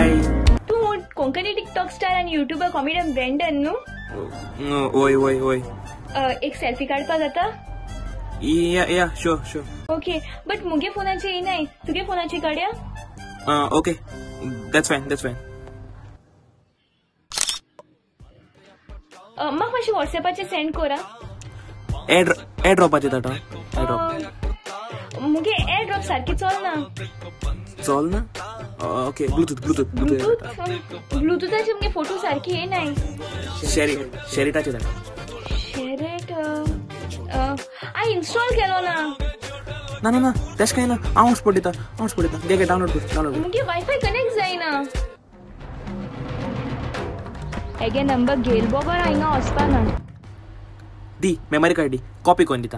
हाय. तू Konkani TikTok star आणि YouTuber comedian Brandon न्हू? वय वय वय. एक सेल्फी काडपा जाता? Yeah yeah sure sure. Okay but मुगे फोनाची येयनाय, तुगे फोनाची काडया? Okay that's fine that's fine. म्हाका मातशी वॉट्सएपाचेर सेंड कोरा. एअर ड्रॉपाचेर धाडटा. Air drop. मुगे एअर ड्रॉप सारकी चलना. चलना? ओके ब्लूटूथ ब्लूटूथ ब्लूटूथ ब्लूटूथाचे मुगे फोटो सारकी येयनाय. शेरिटाचेर धाडटा. शेरेट हांवें इन्स्टॉल केलो ना. ना ना ना तेश कांय ना, हांव हॉटस्पॉट दिता, हांव हॉटस्पॉट दिता. घे घे डावनलोड कर डावनलोड कर. मुगे वायफाय कनेक्ट जायना. हेगे नंबर घेयल बगर हांगा वचपाना. दी मेमरी कार्ड दी, कॉपी करून दिता.